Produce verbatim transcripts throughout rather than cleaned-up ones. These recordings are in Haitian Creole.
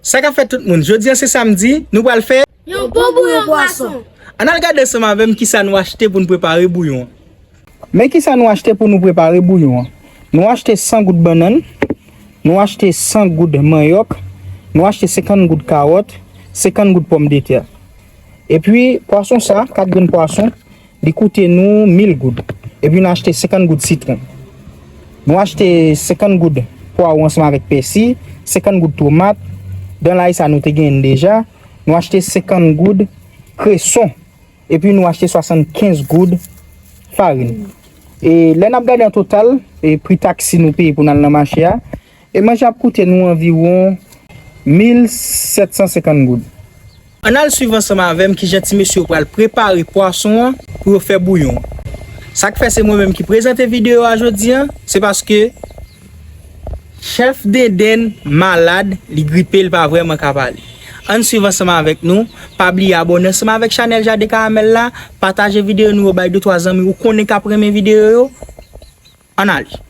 Sa k ap fèt tout moun? Jodi a se samdi, nou pral fè yon bon bouyon pwason. Ann al gade ansanm avè m kisa nou achte pou n prepare bouyon an. Men kisa nou achte pou nou prepare bouyon an. Nou achte san goud bannann, nou achte san goud manyòk, nou achte senkant goud kawòt, senkant goud pòmdetè. Epi pwason sa, kat grenn pwason, li koute nou mil goud. Epi nou achte senkant goud sitwon. Nou achte senkant goud pwawo ansanm avèk pèsi, senkant goud tomat. Dan lay sa nou te genyen deja. Nou achte senkant goud kreson. Epi nou achte swasannkenz goud farin. E lè n ap gade an total, e pri taksi nou peye pou n al nan mache a, e manje ap koute nou anviwon mil sèt san senkant goud. Ann al swiv ansanm avè m kijan ti mesye yo pral prepare pwason an pou yo fè bouyon. Sa k fè se mwen menm ki prezante videyo a jodi a, se paske chèf Denden malad, li gripe, li pa vrèman ka pale. Ann swiv ansanm avèk nou. Pa bliye abòne ansanm avèk chanèl Jaden Karamèl la, pataje videyo nou yo bay de twa zanmi ou konnen k ap renmen videyo yo. Ann ale.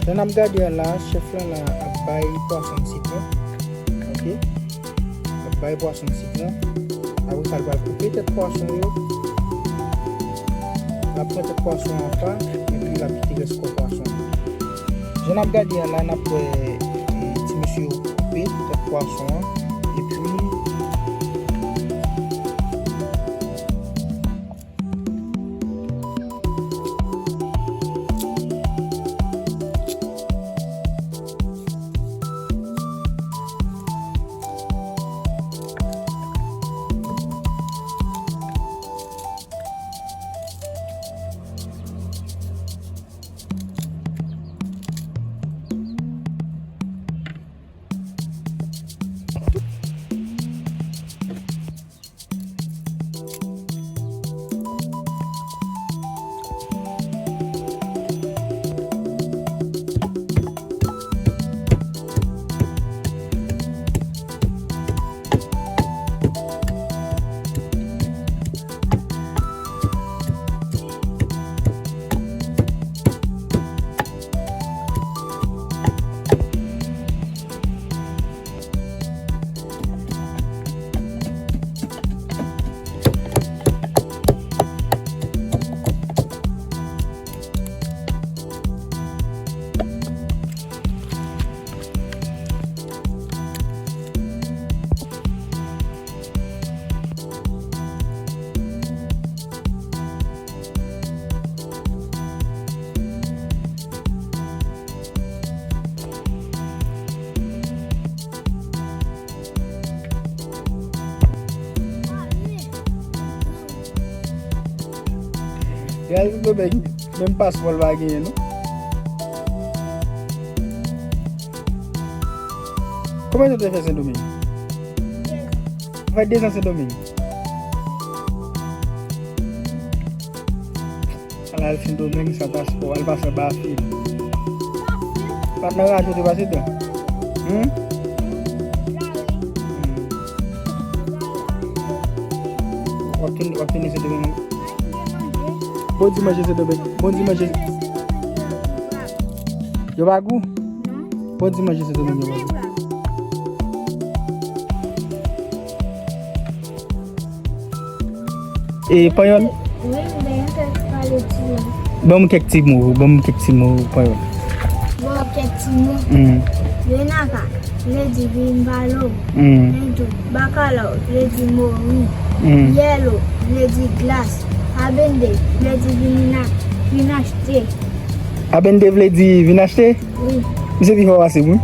Jan n ap gade a la, chèf lan la ap bay pwason l sitwon. Ok. L ap bay pwason l sitwon. Apre sa, l pral koupe tèt pwason yo. L ap pran tèt pwason an apa, epi l ap kite rès kò pwason an. Jan n ap gade a la, n ap wè, e, ti mesye yo koupe tèt pwason an. Epi, Gade Sendomeng, menm paspò l pa genyen non. Konbyen tan w te fè Sendomeng? Ou fè dezan Sendomeng. Al, al Sendomeng san paspò, al pase anba fil. Patnè, raje w te pase dan. Hmm? Hmm. W ap tounen, w ap tounen Sendomeng. Bon dimanch Sendomeng. Bon dimanch. Yo pa gou? Non. Bon, di manje Sendomeng yo pa gou. E panyòl? Wi, m gen kèk pale ti mo. Ban m kèk ti mo, ban m kèk ti mo panyòl. Bon, kèk ti mo. Hmm. Renaka vle di vin ba lòm. Hmm. Men tou, bakalaw vle di mori. Hmm. Yèlo vle di glas. Abende vle di vin, vin achte. Abende vle di vin achte? Wi. Misye pi fò pase m, wi.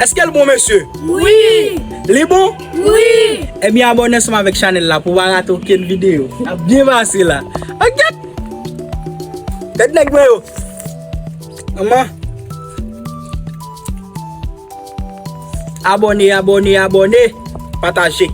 Èske l bon, mesye? Wi! Li bon? Wi! Ebyen, abòne ansanm avèk chanèl la pou w pa rate okenn videyo. N ap byen pase la. Ok! Tèt nèg mwen yo. Manman. Abòne, abòne, abòne. Pataje.